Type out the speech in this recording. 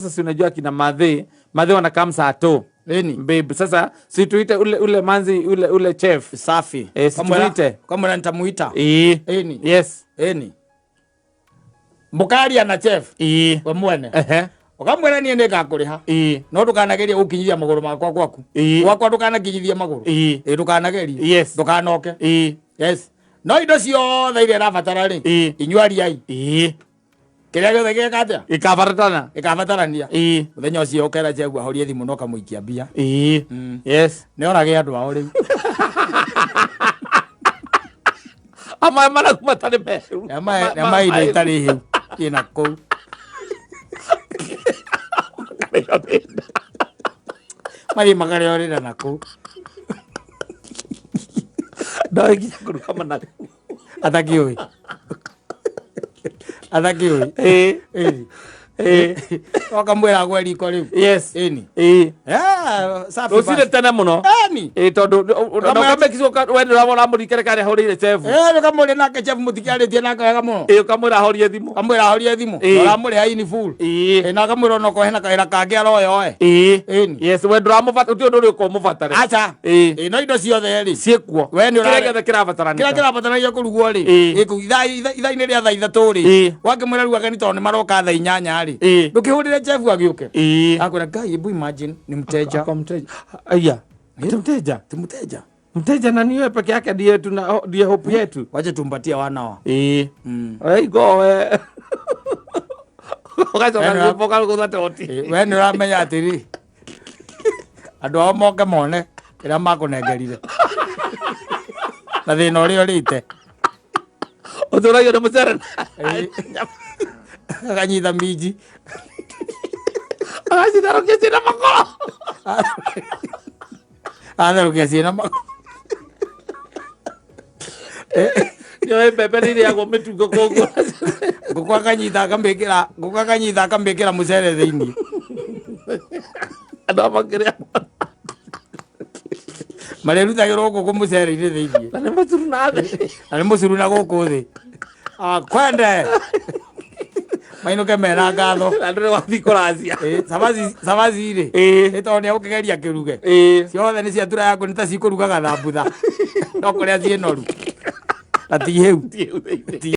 Sasa si unajua kina madhe, madhe wanakam saa to. Ĩni. Babe, sasa si tuite ule manzi, ule chef. Safi. Eh, si tuite. Kamwĩra nitamuita. Ĩĩ. Ĩni. Yes. Ĩni. Mũkaria na chef. Ĩĩ. We mwene. Ehe. Ũkamwĩra niĩ nĩngakũrĩha. Ĩĩ. No ndũkanagerie gũkinyithia magũrũ makwa gwaku. Ĩĩ. Gwakwa ndũkanakinyithie magũrũ. Ĩĩ. Ĩĩ, ndũkanagerie. Yes. Ndũkanoke. Ĩĩ. Yes. No indo ciothe iria ĩrabatara rĩ. Ĩĩ. Inyuĩ ariai. Ĩĩ. Kĩrĩa gĩothe gĩgeka atĩa? Ikabaratana. Ĩkabatarania. Ĩĩ. Mũthenya ũcio ũkera chef ahorie thimũ na ũkamũikia mbia. Ĩĩ. Yes. Nĩ orage andũ ao rĩu. Amae managu matarĩ meru. Nĩ indo itarĩ hĩu. Ina kũu. Mathiĩ makarĩorĩra na kũu. Ndoĩ nginya kũruga managu. Atakĩũĩ. Atakĩũĩ. Ĩĩ. Ĩni. Ĩĩ. Ũkamwĩra agwe riko rĩu. Yes. Ĩni. Ĩĩ. Ah, safi Rũcinĩ basi. tene mũno. Ĩni. Ĩĩ, tondũ we nĩ ũramũrikere karĩa ahũrĩire chef. Eh, ũkamũrĩa nake chef mũtikĩarĩtie nake wega mũno. Ĩĩ, ũkamwĩra ahorie thimũ. Kamwĩra ahorie thimũ. Ĩĩ. Ũramũrĩha in full. Ĩĩ. Ĩ, na akamwĩra onokorwo hena kawĩra kangĩ aroyoe. Ĩĩ. Ĩni. Yes, we ndũramũbata, ũtirĩ ũndũ ũrĩ ũkũmũbatare. Aca. Ĩĩ. Ĩ, no indo ciothe rĩ. Ciĩkuo. We nĩ Kĩrĩa ũrare- gĩothe kĩrabatarania. Kĩrĩa kĩrabatarania kũrugwo rĩ. Ĩĩ. Ĩ, kũu ithaa-inĩ rĩa thaa 3 rĩ. Ĩĩ. Wakĩmwĩra rĩu ageni tondũ nĩ maroka thaa 8 rĩ. Ĩĩ. Ndũkĩhũrĩre chef agĩũke. Ĩĩ. Akwĩra Ngai, hebu imagine ni mteja. Kwa mteja. Aya. Ati mteja. Ti mteja. Mteja na niwe peke yake ndiye tuna ndiye hope yetu. Wache tumpatie wana wa. Ĩĩ. Ĩ go we. Ũgacoka Yaani rwĩmbo ũkarũgũtha toti. Ĩ, we nĩ ũramenya atĩrĩ andũ ao moke mone kĩrĩa makũnengerire na thĩna ũrĩa ũrĩte. Ũtũragio nĩ mũcere. Akanyita minji. Agacitherũkia ciĩna makoro. Atherũkia ciĩna makoro. Nĩoĩ mbembe nĩ irĩagwo mĩtungo koguo. Ngũkũ akanyita akamĩkĩra, ngũkũ akanyita akamĩkĩra mũcere thĩinĩ. Andũ amakĩrĩa. Marĩrutagĩrwo ngũkũ mũcere-inĩ thĩinĩ. Na nĩ mũcuru na thĩ. Na nĩ mũcuru na gũkũ thĩ. Ah, kwende. Mainũke mena ngatho. Na ndũrĩ wathiĩ kũracia. Ĩ, cabaci cabaci rĩ. Ĩĩ. Ĩ, tondũ nĩ egũkĩgeria kĩruge. Ĩĩ. Ciothe nĩ ciatura yaku nĩ ta cikũrugaga thambutha. No kũrĩa ciĩ noru. Na ti hĩu. Ti hĩu thĩinĩ.